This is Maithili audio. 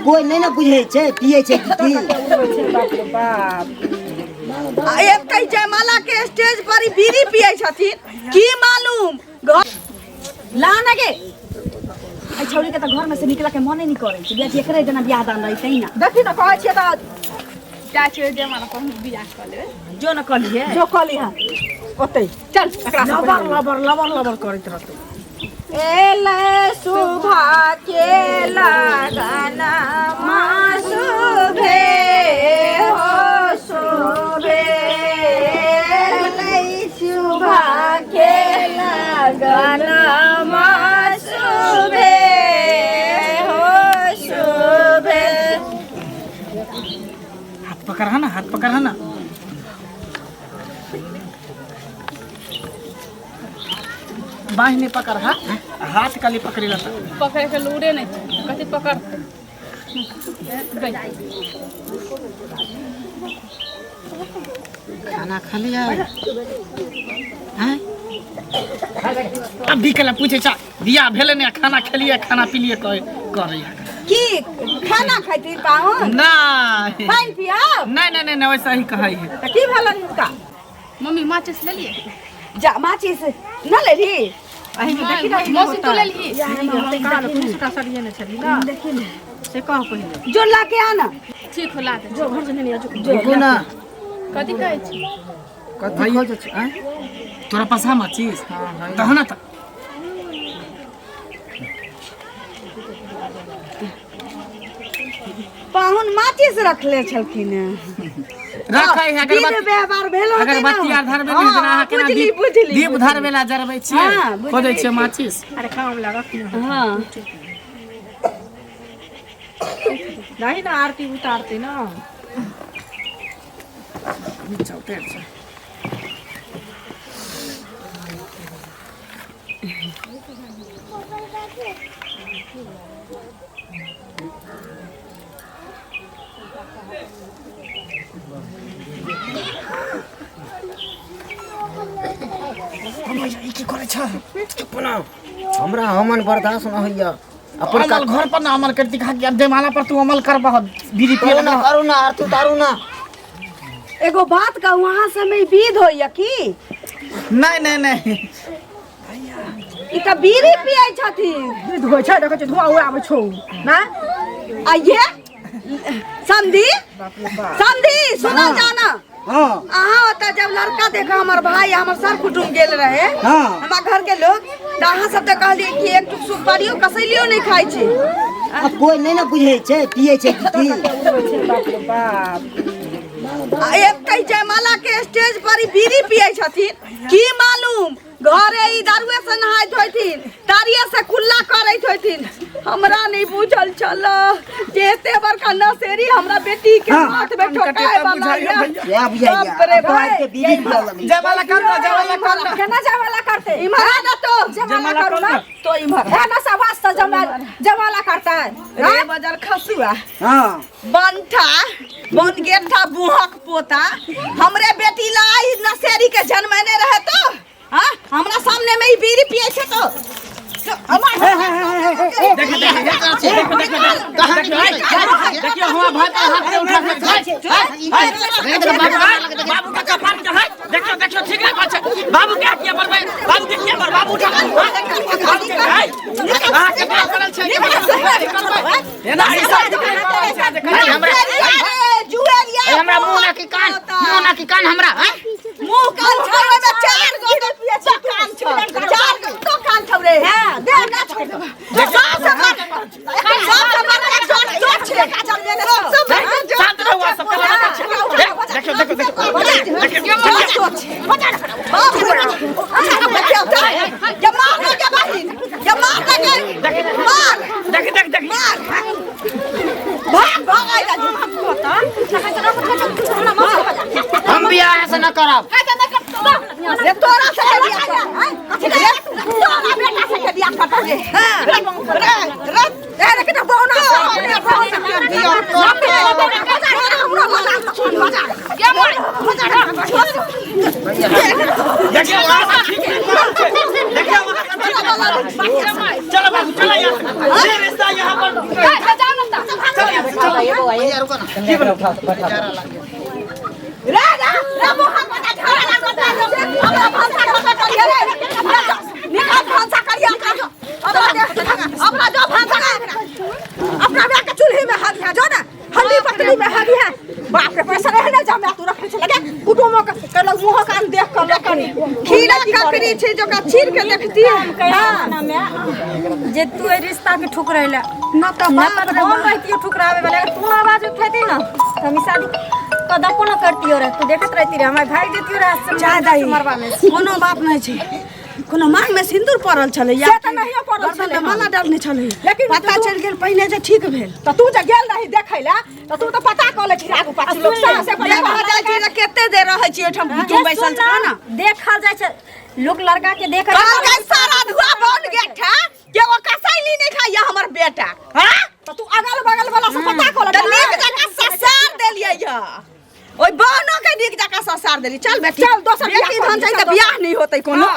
कोई नहीं ना बुझे छै पिए छै की की। बाप रे बाप। आ एक जयमाला के स्टेज पर ई बीड़ी पिए छथिन, की मालूम घर ला ना गे। एहि छौड़ी के तऽ घर में से निकले के मने नहीं करे छै। बियाह एकरे जेना बियाह दान रहितै ना। देखी तऽ कहै छियै तऽ जाइ छियै जयमाला पर हम बियाह कऽ लेबै। जो न कहलिए जो कहली हँ ओतै चल। एकरा से लबर लबर लबर लबर करैत रहतै। एले सुभा के लगना माँ शुभे हो शुभे, एले सुभा के लगना माँ शुभे हो शुभे। हाथ पकड़ ना, हाथ पकड़ ना। बाँहि नहीं पकड़ हा, हाथ खाली पकड़ी लता। पकड़े के लूरे नहीं छै, कथी पकड़तै? गई। खाना खा लिया हैं? अब भी कला पूछे चा बियाह भेलै ने, खाना खेलिए खाना पीलिए कहे करे। की खाना खैती पाहुन? नहीं। पानि पियाब? नहीं नहीं नहीं, वैसा ही कहै है। तऽ की भेलनि हुनका? मम्मी, माचिस लेलियै? जा, माचिस न लेली? एहिमे देखी ना। मौसी, तू लेलही? सुटा सरिये ने छली ना, से कह पहिले। जो ला के आना। ठीक हो, ला दे। जो घर से नहीं जो। रुकू ना। कथी कहै छी? कथी खोजै छी आँय? तोरा पास है माचिस? तहन ना तऽ पाहुन माचिस रखले छलखिन हेँ। रखै है। विध अगरबत्ती व्यवहार भेल होतै ना। अगरबत्ती आर धरबै ने, जेना अहाँ केना बुझली, दीप बुझली, दीप बुझली। धरबै ला जरबै छियै। हाँ, बुझली। खोजै छियै माचिस। अरे काम लागत ने। हाँ। नहीं ना, आरती उतारते ना। नीचा उतरि छै। ई की करै छ? चुप ना, हमरा हमन बर्दाश्त न होइया अपन। अमल घर पर ना अमल कर दिखा कि अब जयमाला पर तू अमल करबह, बीड़ी पिए करू ना, करू ना, आरती उतारू ना। एगो बात कहू, अहाँ सब में विध होइया की? नहीं नहीं नहीं। ई तऽ बीड़ी पियै छथिन। विध होइ छै, देखै छै धुआं उड़ा आबै छौ ना। आ ये समधी, समधी, सुनल जाना। हाँ। अहाँ ओतऽ जब लड़का देखा हमर भाई, हमर सर कुटुम्ब गेल रहे, हमरा घर के लोग, तऽ अहाँ सब तऽ कहलियै कि एक टुक सुपारियो कसैलियो नहि खाइ छै। अब कोई नहीं ना बुझे छै पिए छै की की। बाप रे बाप। आ एक जयमाला के स्टेज पर ई बीड़ी पियै छथिन, की मालूम घरे ई दारुए से नहाइत होथिन, तारिये से कुल्ला करैत होथिन। हमरा नहीं बुझल छल जे एते बड़का नशेरी हमरा बेटी के हाथ में ठोकाए वाला या। क्या बुझाइया? बाप रे बाप के बीड़ी पिया लगली। जयमाला कर ना, जयमाला कर ना। केना जयमाला करते? इम्हर आ ना तो। जयमाला करू ना। तो इम्हर। है ना सवास से जयमाला करता है। रे बजर खसुआ, हाँ। बनठा बन गेठा बुहक पोता, हमरे बेटी ला ई नशेरी के जन्मेने रहे तो हाँ हमरा सामने में ई बीड़ी पिए छै तो देखिए देखिए देखिए देखिए देखिए, हुआ भाई पर हाथ उठा के बाबू का कपार के है। देखियो देखियो, ठीक नहीं बात छै। बाबू के किया मरबै? बाबू के किया मर? बाबू उठा, बाबू के है, अहाँ के क्या करल छै? एना ई सब हमरा हमरा मुंह ना की कान, मुंह ना की कान हमरा हैं? मुंह कान छौ, ओहिमे चार गो तो कान छौ, चार गो तो कान छौ रे। हां दे ना, छोड़ देबा। सब से बड़, सब से बड़का चोट चोट छै, सब से बड़का चोट। शांत रहू सब कला छै। देखियो देखियो देखियो देखियो। देखियो तो ये मार ना के बहिन, ये मार ना के, मार। देख देख देख। मार, भाग भाग आ जा। हम बियाह से न करब। रे तोरा से के बियाह कर, रे तोरा बेटा से के बियाह करता रे। रे रे रे रे रे कितना बोना बोना देखियो वहाँ से ठीक नहीं करल छै। देखियो वहाँ से ठीक नहीं करल छै। चलो बाबू, चलो यहाँ से। ये रिश्ता यहाँ पर चलो। रुको ना। की भेलौ? रे रे रे मोहन बता झगड़ा लागल छै। हमरा भनसा घर करिए रे, निकाल भनसा करिए हमरा दे, हमरा जो भनसा अपना ब्याह के चूल्हे में हग है जो ना हल्दी पतली में हग है। बाप रे, पैसा रहे ना जमा तू रखे छे लगे कुटुमो के कहलक मुंह कान देख कर कनी खीरा ककड़ी छै जो का चीर के देखती है। हां, जे तू एहि रिश्ता के ठुकरैले न त ना त हम रहितियो ठुकरावे वाला। अगर तू आवाज उठेती ना त हम ई शादी कदपो न करतियो रह। तू देखत रहती रे, हमार भाग जतियो रह से जा दाई। मरवा में। कोनो बात नहि छै। कोनो मांग में सिंदूर पड़ल छलै से तऽ नहियो पड़ल गर्दन छलै, में माला डालने छलै, लेकिन पता तू- चलि गेल पहिने जे ठीक भेल। तऽ तू जे गेल रही देखै लए तऽ तू तऽ पता कऽ लै छी आगू पाछू लोक से से पहिले देखल जाइ छै जे कते देर रहै छी ओहिठाम कुटुम बैसल छै ने। देखल जाइ छै लोक लड़का के देख। कहलकै सारा धुआ बन गेल ठा के ओ कसैली नहि खाइया हमर बेटा। हां, तऽ तू अगल बगल वाला से पता कऽ ले। तऽ नीक जकाँ ससार देलियै य, ओहि बहनो के नीक जकाँ ससार देली। चल बेटी, चल, दोसर बियाह बेटी कऽ धन ली, छै चल तऽ बियाह नहि होतै कोनो।